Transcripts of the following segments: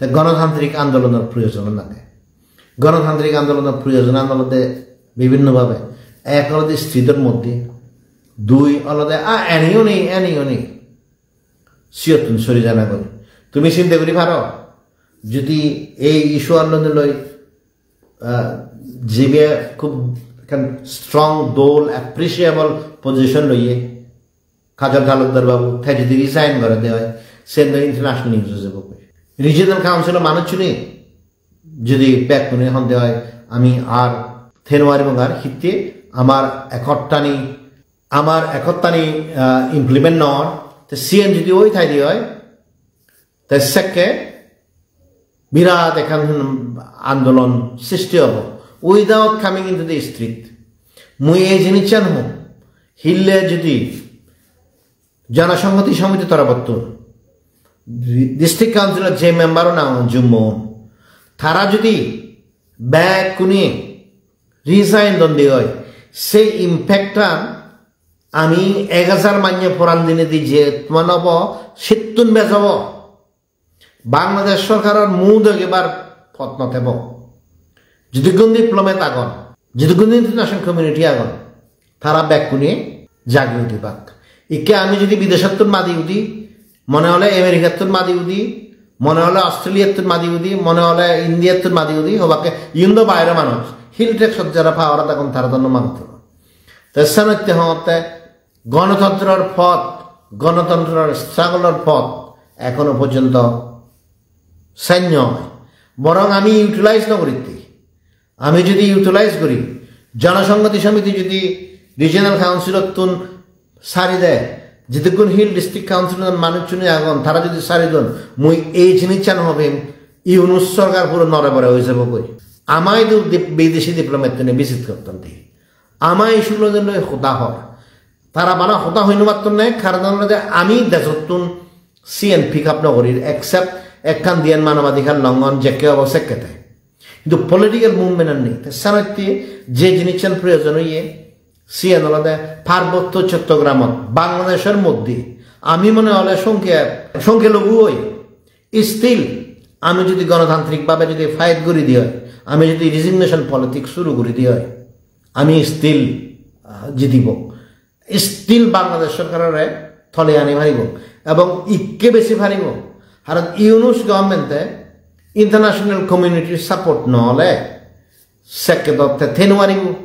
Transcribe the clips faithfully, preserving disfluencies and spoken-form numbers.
Te gonotantrik andolonor proyojon age. Gonotantrik andolonor proyojonan olode bibhinno bhabe. Ek olode street-or moddhe, dui olode, a, anywhere, anywhere. Siyottun sori jana goi. Tumi sinte guri paro, jodi ei issue-an loi, ah, jibe hub ekkan strong, dol, appreciable position loye, Kajal Talukdar babu, te jodi resign gore de oi, sen do international news oi jebo goi. Regional Council-o manuchchune jodi bekkune hon de oi, ami ar te nw paribong ar, hitte amar ekottani, amar ekottani, ah, implement nw or, te siyen jodi oi thai de oi, te sekke birat ekkan andolon sristi obo without coming into the street. Mui ei jinissan hom, hille jodi Jonosonghoti Samiti torobottun, District Council-or je member-un agon Jummo-un, tara jodi bekkune resign don de oi, se impact-an ami ek hajar manye poran dinedi je toman obo, settun bej obo. Bangladesh sorkaror mu degebar pot no tebo. Jidukkun diplomat agon, jidukkun international community agon, tara bekkune jagi udibak. Ikke ami jodi bidesottun madi udi, mone hole Americattun madi udi, mone hole Australiattun madi udi, mone hole Indiattun madi udi, hobakke iyun do baire manuj. Hill Tracts-ot jara power-ot agon, tara do no madi. Te senotte hongotte gonotantror pot, gonotantror struggle-or pot ekhono porjonto senyo oi. Borong ami utilize no guritte. Ami jodi utilize guri, Jonosonghoti Samiti jodi Regional Council-ottun sari de, jidukkun Hill District Council-or manuchchune agon, tara jodi sari don, mui ei jinissan hobem, Yunus sorkar puro nore bore oi jebo goi. Ama idu dip-, bideshi diplomat-tune visit gotton de. Ama issue loi loi hoda hor. Tara bana hoda hoi no patton ne, karon olode ami dejottun siyen pick up no gorir, except ekkan diyen manobadhikar longhon jekke obo sekkete. Hintu political movement an nei. Te senotte je jinissan proyojon oye, siyen olode Parbotto Chottogramot, Bangladeshor moddhe, ami mone hole songkhe, songkhe logu oi, still ami jodi gonotantrik bhabe jodi fight guri di oi, ami jodi resignation politics suru guri di oi, ami still, ah, jitibo. Still Bangladesh sorkarore tole ani paribo ebong ikke besi paribo. Karon Yunus government-e international community support no ole sekke do te thei no paribo.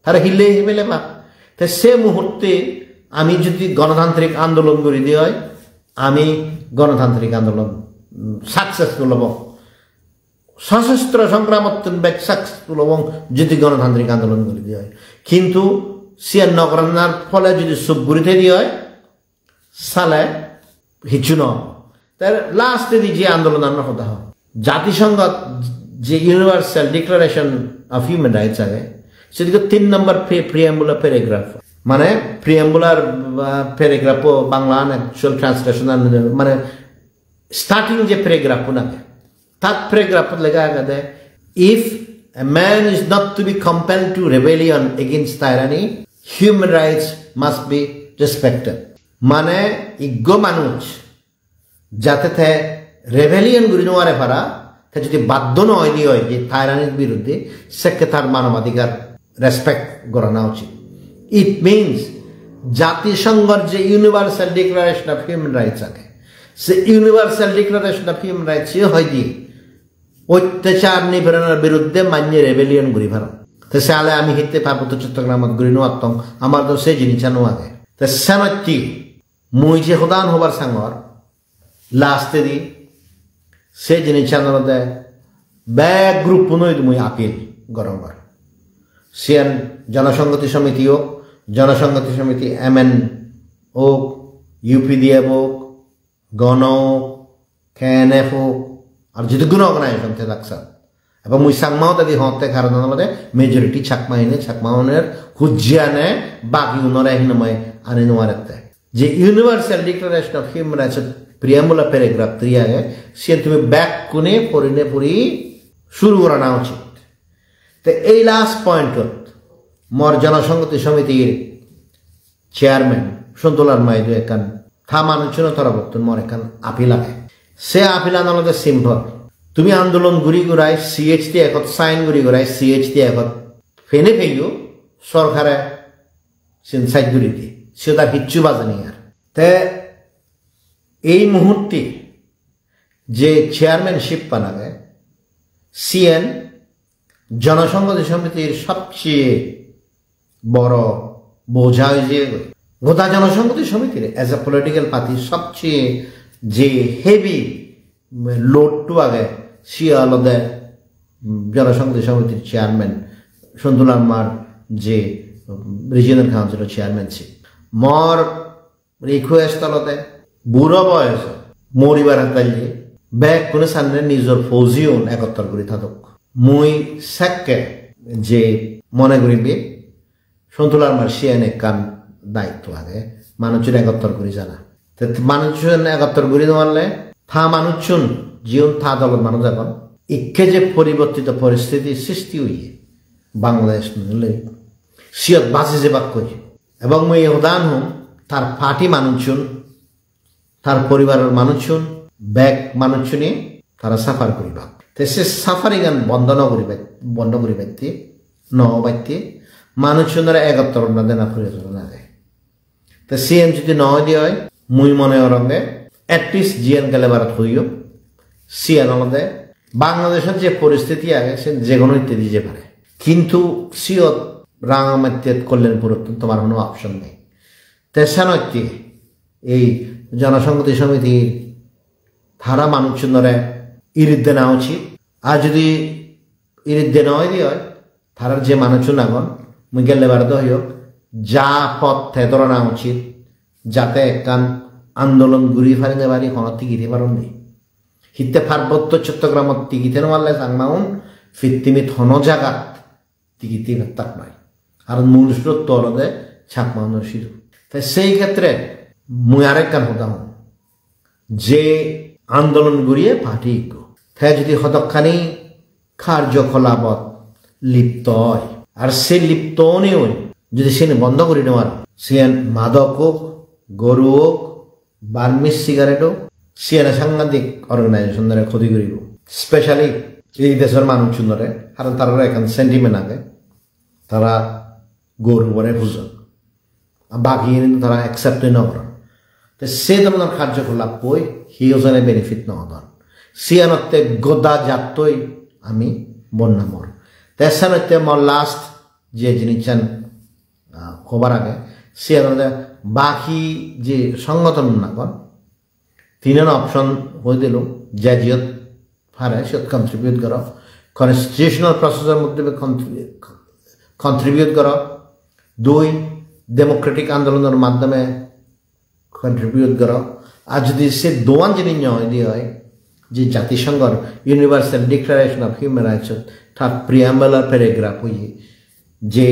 Tara hille hibele ba. Te se muhurte ami jodi gonotantrik andolon guri di oi, ami gonotantrik andolon, mm, successful obo. Sosostro songgramottun bej successful obong jodi gonotantrik andolon guri di oi. Kintu siyan no goranar phole jodi sup guri thei di oi, sale hissu no obo. Te last-e di je andolonanor hoda hon, Jatisonghot je Universal Declaration of Human Rights age, sedike tin number pre-, preamble paragraph. Mane preamble ar, ah, paragraph-o Bangla an actual translation an, mane starting je paragraph-un age, tat paragraph-ot lega agede, "If a man is not to be compelled to rebellion against tyranny, human rights must be respected." Mane iggo manuj jate te rebellion guri no pare para, te jodi baddo no oi di oi je tyranny-r biruddhe, sekke tar manobadhikar respect gorana uchit. It means Jatisonghor je Universal Declaration of Human Rights age, se Universal Declaration of Human Rights-e hoi di ottechar nipironor biruddhe manye rebellion guri paron. Te sale ami hitte Parbotto Chottogramot guri no pattong, amar do se jinissan no age. Te senotte mui je hodan hobar sangor, last-e di se jinissan olode bek group-unoi mui appeal gorongor. Siyan Jonosonghoti Samiti ok, Jonosonghoti Samiti M N ok, U P D F ok, Gono ok, K N F ok, ar jidukkun organization te daksa. Ebong mui Changma hodadi hongotte karon olode majority Chakma ine, Chakma unor hujje ane, bagi unore hinamai ani no parette. Je Universal Declaration of Human Rights preamble paragraph three age, siyen tumi bekkune porine puri suru gorana uchit. Te ei last point-ot mor Jonosonghoti Samitir chairman Sontu Larma idu ekkan ta manuchchuno torobottun mor ekkan appeal age. Se appeal-an olode simple. Tumi andolon guri gurai C H T Act-ot sign guri gurai C H T Act-ot fene peyo sorkare sin side guri di. Siyot ar hissu baje nei ar. Te ei muhurte je chairmanship-an age, siyen Jonosonghoti Somitir sobcheye boro boja oi jeyegoi. Goda Jonosonghoti Somitir as a political party sobcheye je heavy load-to age, siye olode, mm, Jonosonghoti Somitir chairman Sontu Larmar je, mm, regional council-o chairmanship. Mor request olode, buro boyoso moribar hadalle bekkune sanne nijor fauji-un egottor guri thadok. Mui sekke je mone guribe, Sontu Larmar siyen ekkan daitto age, manuchun egottor guri jana. Te manuchun egottor guri no parle, ta manuchun, jiun ta dolor manuj agon, ikke je poribortito poristiti sristi oye, Bangladesh nile, siyot baji jebakkoi. Ebong mui ei hodan hom, tar party manuchun, tar poribaror manuchun, bek manuchune tara suffer guribak. Te se suffering-an bondo no guribai, bondo guribatte, no obatte, manuchunore egottor ona dena proyojon age. Te siyen jodi no oide oi, mui mone goronge, at least jiyen gele barot hoyong, siyen olode Bangladeshot je poristiti age, sen je hono hitte di jei pare. Kintu siyot Rangamattiat Kalyanpurottun tomar hono option nei. Te senotte ei Jonosonghoti Somitir tara manuchunore irit dena uchit. Ar jodi irit dena oide oi, tarar je manuchun agon, mui gelle bare do hoyok, ja pot te dhorana uchit, jate ekkan andolon guri pari ne pari hono tigit hebar undi. Hitte Parbotto Chottogramot tigit heno parle Changmaun pittimit hono jagat tigit hebar tak noi. Ar mul srotto olode Chakmaunor sidu. Te sei khetre mui arekkan hoda hong, je andolon guriye party ikko, te jodi hodokkani karjokolabot lipto oi, ar se lipto onei jodi siyeni bondo guri no paro, siyen madok ok, goru ok, Burmese cigarette ok, siyene sangadik organization-ore khoti guribo. Specially ei dejor manuchunore, karon tararo ekkan sentiment age, tara gorubore pujon. Ar bagiyeni tara accept-oi no goron. Te se dhoronor karjokolap-oi hiyo jone benefit no odon. Siyanotte goda jattoi ami bodnam or. Te senotte mor last je jinissan, ah, hobar age, siyan olode baki je songothon agon, tinan option hoi dilung, je jiyot pare siyot contribute goro, constitutional process-or moddhe contribute, contribute goro, dui, democratic andolonor maddhome contribute goro. Ar jodi se dogan jodi no oide oi, je Jatisonghor Universal Declaration of Human Rights-ot tar preamble-or paragraph oye je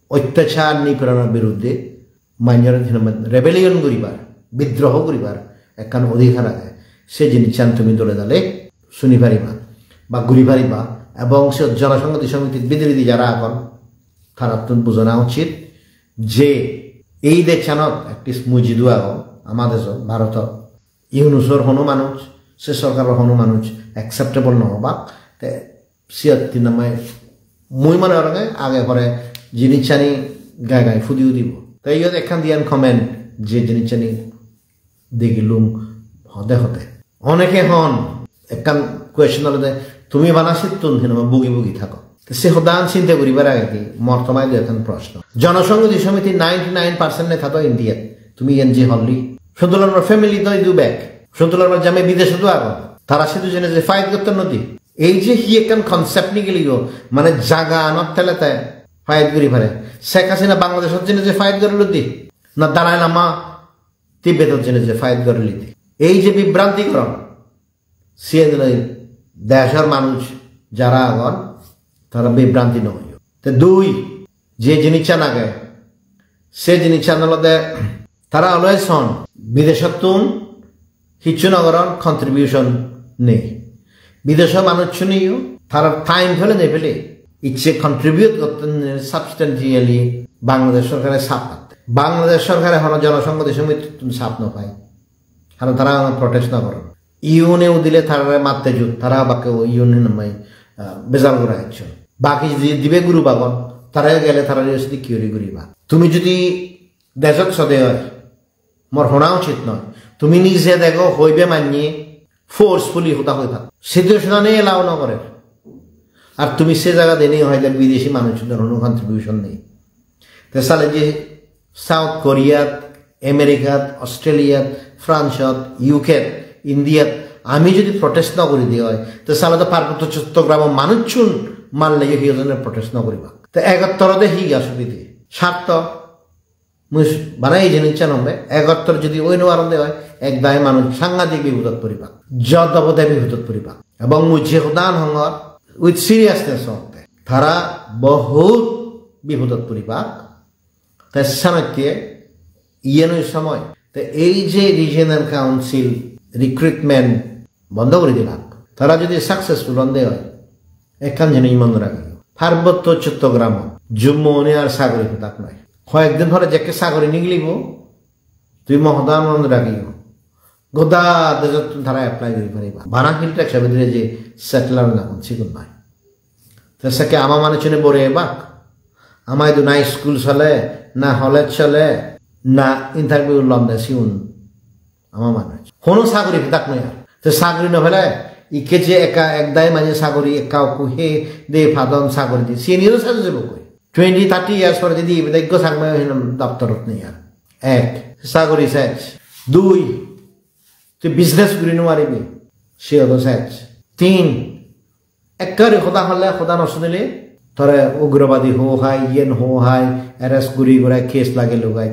ottachar nipironor biruddhe manjore hinamai rebellion guribar, bidroho guribar ekkan odhikar age, se jinissan tumi dole dale suni pariba ba guri pariba, ebong se Jonosonghoti Somitir bidiredi jara agon, tarattun bujana uchit je ei dejchanot, at least mui jidu agong, ama dejo, Bharotot, Yunusor hono manuj, se sorkaror hono manuj acceptable no obak. Te siyot hinamai mui mone goronge age pore jinissani gai gai pudi udibo. Te iyot ekkan diyan comment, je jinissani degilung hode hode. Oneke hon, ekkan question olode, tumi bana sittun hinamai bugi bugi thago. Te se hodan sinte guribar agedi mor tomaidu ekkan proshno. Jonosonghoti Somiti ninety nine percent neta do Indiat. Tumi iyen je holli. Sontu Larmar family do idu bek. Sontu Larmar jamei bidesot do agon. Tara sidu jene je fight gotton nodi. Ei je hi ekkan concept nigiliyo, mane jaga anot tele te fight guri pare. Sheikh Hasina Bangladeshot jene je fight gorilo di. Na Dalai Lama Tibet-ot jeinei je fight gorilide. Ei je bibranti goron, siyen loi deshor manuj jara agon, tara bibranti no oiyo. Te dui, je jinissan age, se jinissan olode tara always hon, bidesottun hissu no goron, contribution nei. Bidesor manuchchuniyo tarar time pele nei pele, icche contribute gotton substantially Bangladesh sorkare sap patte. Bangladesh sorkare hono Jonosonghoti Somitittun sap no pai. Karon tara protest no goron. Iune udile tarare matte jut, tara bakke o iune namai, ah, bezal gora ecchon. Baki je dibe group agon, tara gele tarare sidi ki guri guriba. Tumi judi dejot sode oi, mor hona uchit noi. Tumi nije dego hoibe manye forcefully hoda hoi pat. Situation ani allow no gore. Ar tumi se jaga deni hoile bideshi manuchunor hono contribution nei. Te sale je South Koreat, Americat, Australiat, Franceot, UKt, Indiat, ami jodi protest no guri di oi, te sale to Parbotto Chottogramo manuchun marleyo hi ojone protest no guribak. Te egottor ode hi osubide? Sarto. Mui bana ei jinissan hombe, egottor jodi oi no paronde oi, ek dagi manuj sangadik bipodot poribak, jodobode bipodot poribak. Ebong mui je hodan hongor, with seriousness hongte, tara bohut bipodot poribak. Te senotte iyen oi somoy. Te ei je regional council recruitment bondo guri dilak, tara jodi successful onde oi, ekkan jinis mone ragiyo, Parbotto Chottogramot Jummo une ar sagori pedak noi. Hoyekdin pore jekke sagori nigilibo, tui mo hoda mone ragiyo, goda dejottun tara apply guri pariba. Bana Hill Tracts-o bidire je settler agon sigun noi. Te sekke ama manuchune bore ebak. Ama idu na school sole, na college sole, na interview londe siun. Ama manuj. Hono sagori pedak noi ar. Te sagori no pele, ikke je ekka ek dagi manye sagori ekka okku he de padon sagori di. Siyeni o saju jebo koi. Twenty, thirty years pore jodi ibe ekko sagori hinam daptorot nei ar. Ek, sagori sej. Dui, tui business guri no paribi. Siyodo sej. Tin, ekkari hoda hole, hoda no sunile, tore ugrobadi ho hai, iyen ho hai, arrest guri guri case lage lugai.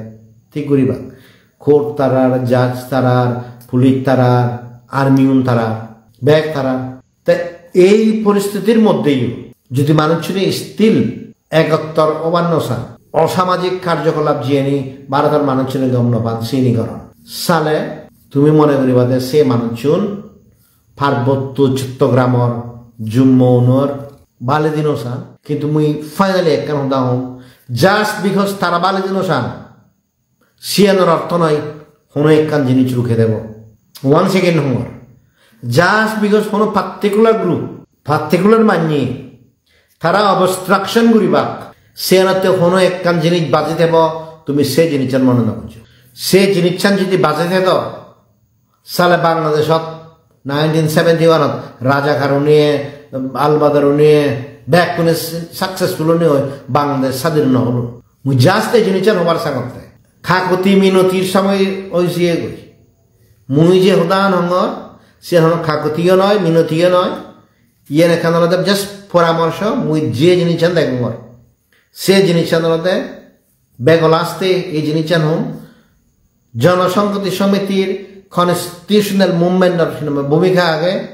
Thik guribak. Court tarar, judge tarar, police tarar, army un tarar, bek tarar. Te ei poristitir moddheyo jodi manuchune still egottor obar no san, osamajik karjokolap jiyeni Bharotor manuchune gom no pan, sini goron. Sale tumi mone guriba de se manuchun Parbotto Chottogramor Jummo unor baledi no san. Kintu mui finally ekkan hoda hom, just because tara baledi no san, siyanor ortho noi hono ekkan jinis ruke debo. Once again hongor, just because hono particular group, particular manye tara obstruction guribak, siyanotte hono ekkan jinis baji thebo, tumi se jinissan mone no gojjo. Se jinissan jodi baji thedo, sale Bangladeshot nineteen seventy-one-ot Rajakar uniye, Al Badar uniye, bekkune successful uniye oi Bangladesh sadin no holo. Mui just ei jinissan hobar sangotte. Kakoti minotir somoy oi jiyegoi. Mui je hodan hongor, siyan hono kakotiyo noi, minotiyo noi. Iyen ekkan olode just poramorso, mui je jinissan degongor. Se jinissan olode bego laste ei jinissan hom, Jonosonghoti Somitir constitutional movement-or hinamai bhumika age,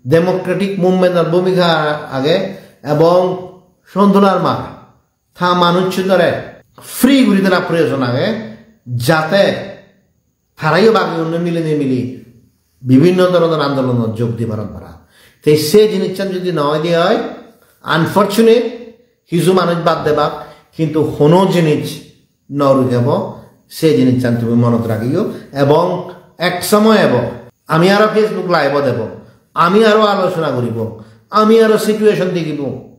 democratic movement-or bhumika age, ebong Sontular ma ta manuchunore free guri dena proyojon age, jate tarayo bagi unno mili nimili bibhinno dhoronor andolonot jog di paron para. Te se jinissan jodi no oide oi, unfortunate, hiju manuj bad debak, kintu hono jinis no rukebo, se jinissan tumi monot ragiyo. Ebong ek somoy ebo, ami aro Facebook live-ot ebo, ami aro alochona guribo, ami aro situation degibo.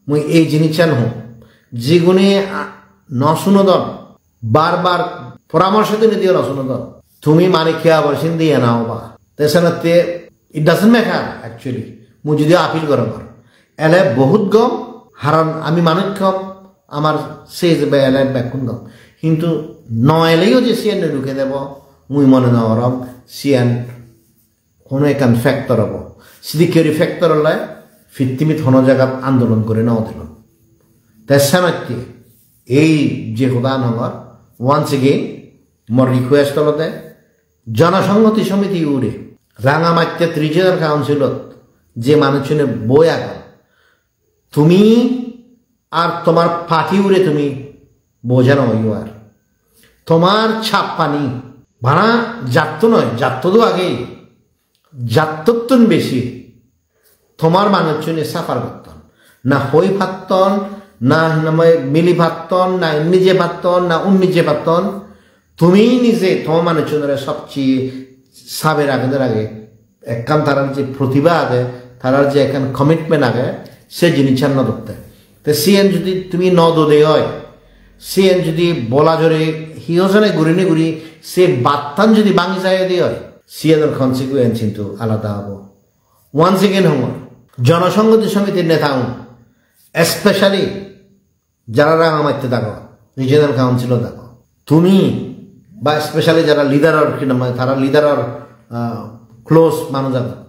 Mui ei jinissan hom, jigune, a, no sunodon, bar bar poramorso dinei diyo no sunodon, tumi mane ki abar sindi ena oba. Te senotte it doesn't matter actually. Mui jodi appeal gorongor, ele bohut gom, haron ami manuj gom, amar se ijebe ele bekkun gom. Hintu no eleyo je siyan ruke debo, mui mone no gorong siyan hono ekkan factor obo. Sidikke guri factor ole pittimit hono jagat andolon guri no udilon. Te senotte ei je hodan hongor, once again, mor request olode Jonosonghoti Somiti ure Rangamattet Regional Council-ot je manuchune boi agon, tumi ar tomar party ure tumi boja no oiyo ar. Tomar chappani bana jatto noi, jatto do age, jattottun besi tomar manuchune suffer gotton. Na hoi patton, na hinamai mili patton, na inni je patton, na unni je patton. Tumi nije tomar manuchunore sobcheye saber age der age ekkan tarar je protibha age, tarar je ekkan commitment age, se jinissan no dotte. Te siyen judi tumi no dode oi, siyen judi bola jore hiyojone gurinei guri se battan judi bangi jai de oi, siyenor consequence hintu alada obo. Once again hongor, Jonosonghoti Somitir neta un, especially jara Rangamatte dago, regional council-o dago, tumi ba specially jara leader-or, hi nang hoi, tara leader-or, ah, close manuj agon,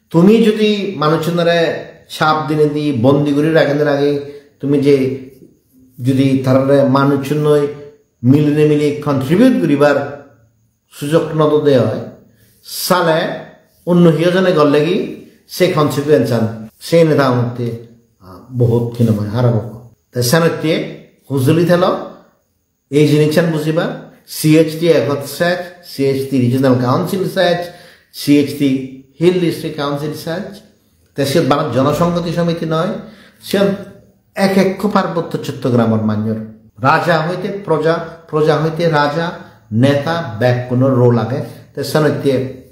tumi judi manuchunore chap dinei di bondi guri ragene rage, tumi je judi tarare manuchunnoi milinei mili contribute guribar sujog no dode oi, sale onno hiyojone gorlegi se consequence-an se neta unotte, ah, bohut, hi nang hoi, harap obo. Te senotte hujuli thelo ei jinissan bujibar, C H T ekot sej, C H T Regional Council sej, C H T Hill District Council sej, te siyot bana Jonosonghoti Somiti noi, siyot ek ekko Parbotto Chottogramor manjor, raja hoite proja, proja hoite raja, neta, bekkunor role age. Te senotte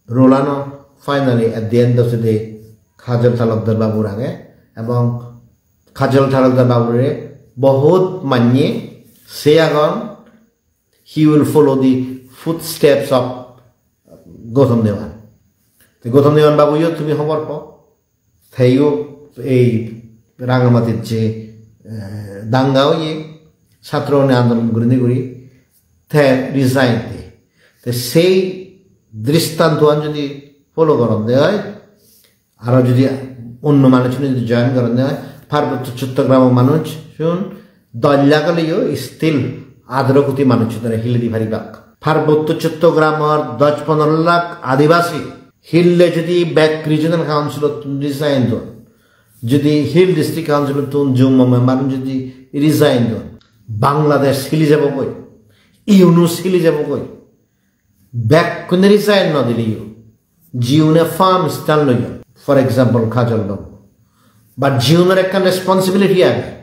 role-ano finally at the end of the day Kajol Talokdar babur age, ebong Kajol Talokdar babure bohut manye se agon, he will follow the footsteps of Gautam Dewan. Te Gautam Dewan babuyo tumi hobor po, teyo ei Rangamatit je, eh, danga oye, satro une andolon gurinei guri, te resign de. Te sei dristantoan jodi follow goronde oi, aro jodi onno manuchune jodi join goronde oi, Parbotto Chottogramo manuchun dosh lakh oleyo still adaro koti manuchunore hili di paribak. Parbotto Chottogramor dosh pondro lakh adibasi hille jodi bek regional council-ottun resign don, jodi Hill District Council-ottun jummo member jodi resign don, Bangladesh hili jebogoi, Yunus hili jebogoi. Bekkune resign no dileyo, jiune firm stand loyon, for example, Kajol babu, but jiunor ekkan responsibility age,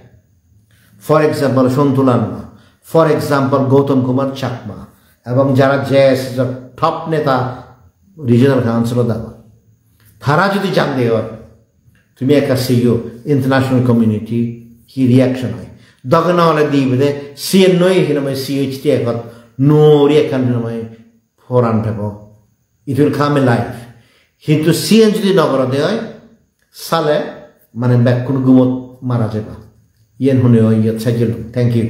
for example, Sontu Larma, for example, Gautam Kumar Chakma, ebong jara J S S-or top neta regional council-ot agon, tara jodi jande oi, tumi ekka seyo international community hi reaction oi. Doge no ole dibede, siyen noi, hi nang hoi, C H T ekot nuo guri ekkan, hi nang hoi, poran pebo. It will come alive. Hintu siyen jodi no gorode oi, sale mane bekkun gumot mara jeba. Iyen hone oi iyot sejjel. Thank you.